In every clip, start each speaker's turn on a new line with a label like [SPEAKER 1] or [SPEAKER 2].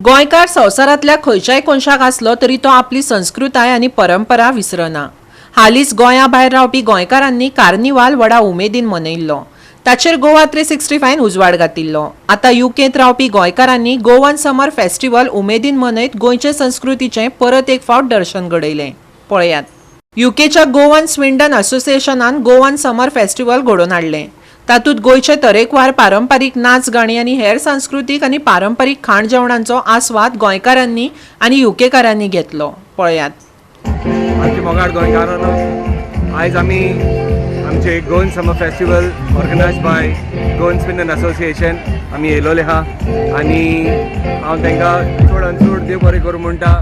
[SPEAKER 1] गोंयकार संवसारांतल्या खंयच्याय कोनशाक आसलो तरी तो आपली संस्कृताय आनी परंपरा विसरना. हालींच गोंया भायर रावपी गोंयकारांनी कार्निवाल व्हडा उमेदीन मनयल्लो. ताचेर गोवा 365न उजवाड घातिल्लो. आतां युकेंत रावपी गोंयकारांनी गोवन समर फेस्टिवल उमेदीन मनयत गोंयचे संस्कृतीचें परत एक फावट दर्शन घडयलें. पळयात, युकेच्या गोवन स्विंडन असोसिएशनान गोवन समर फेस्टिवल घडोवन हाडलें. तातूंत गोंयचे तरेकवार पारंपारीक नाच गाणी आनी हेर सांस्कृतीक आनी पारंपारीक खाण जेवणांचो आस्वाद गोंयकारांनी आनी युकेकारांनी घेतलो. पळयात.
[SPEAKER 2] आमचे मोगाळ गोंयकारांनो, आयज आमी आमचे Goan Summer Festival organize by Goan Swindon Association आमी येयलोले आहा आनी हांव तांकां चड आनी चड देव बरें करूं म्हणटा.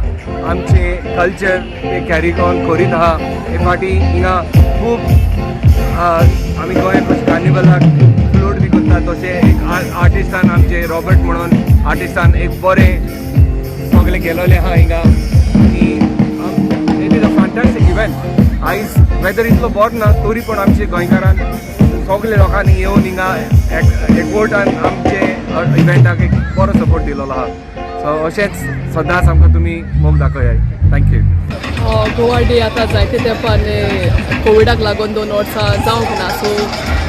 [SPEAKER 2] आमचे कल्चर ते कॅरी ऑन करीत आहा. हे फाटी हिंगा खूब आमी गोंयांत कशें कार्निवलाक फ्लोट बी करता, तशें एक आर्टिस्टान, आमचे रॉबर्ट म्हणून आर्टिस्टान एक बरें सगळें केलोलें आहा हिंगा आनी it is a fantastic event. आयज वेदर इतलो बरो ना, तरी पण आमचे गोंयकारान सगळे लोकांनी येवन हिंगा एकवटान आमचे इव्हेंटाक एक बरो सपोर्ट दिलोलो आहा. सो अशेंच सदांच आमकां तुमी मोग दाखयाय. Thank you.
[SPEAKER 3] Goa day आतां जायते तेंपान कोविडाक लागून 2 वर्सां जावंक ना. सो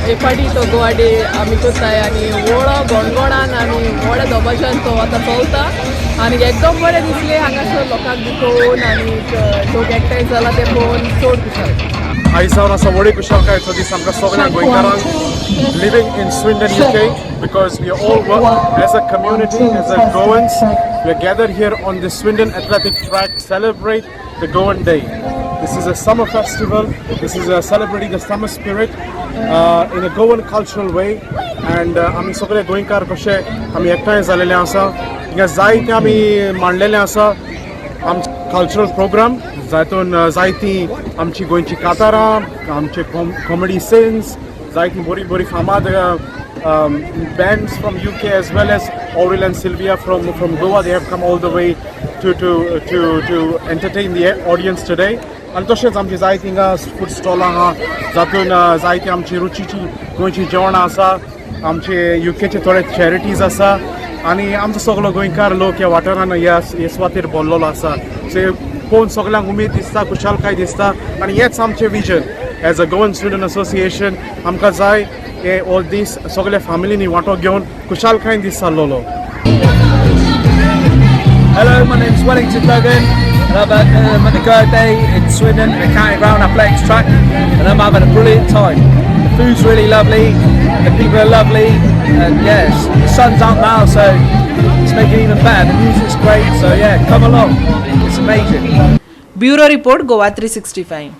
[SPEAKER 3] हे फाटी तो गोवा डे आमी करताय आनी व्हडो गणगणान आनी व्हड्या दबाज्यान तो आतां चलता आनी एकदम बरें दिसलें हांगासर लोकांक बी पळोवन आनी लोक एकठांय जाला ते पळोवन चड खुशाल.
[SPEAKER 4] आयज जावन आसा व्हडली खुशालकायेचो दीस आमकां सगळ्या गोंयकारांक living in Swindon, UK, because we all work as a community, as a Goans. We are gathered here on the Swindon Athletic Track, celebrate the Goan Day. This is a summer festival. This is celebrating the summer spirit in a Goan cultural way. And आमी सगळे गोंयकार कशे आमी एकठांय जालेले आसा. हिंगा जायते आमी मांडलेले आसा आमचे कल्चरल प्रोग्राम, जातून जायती आमची गोंयची कातारां, आमचे कॉमेडी सिन्स, जायती बरी बरी फामाद bands from UK as well as Aurel and Sylvia from Goa. They have come all the way to entertain the audience today. आनी तशेंच आमची जायती हिंगा फूड स्टॉलां आहा, जातून जायती आमची रुचीची गोंयची जेवणां आसा. आमचे युकेचे थोडे चॅरिटीज आसा आनी आमचो सगलो गोंयकार लोक ह्या वाठारान ह्या हे सुवातेर भरलेलो आसा. सो पळोवन सगल्यांक उमेद दिसता, खुशालकाय दिसता आनी हेच आमचें vision as a Goan Swindon Association. आमकां जाय हे हो दीस सगल्या फॅमिलीनी वांटो घेवन खुशालकायेन दीस जाल्लोलो.
[SPEAKER 5] Hello, my name's Wellington Duggan, and I'm at the Goa Day in Swindon, the County Ground Athletics Track, and I'm having a brilliant time. The food's really lovely, the people are lovely, and yes, the sun's out now, so it's making it even better. The music's great, so yeah, come along. It's amazing.
[SPEAKER 1] Bureau report, Goa 365.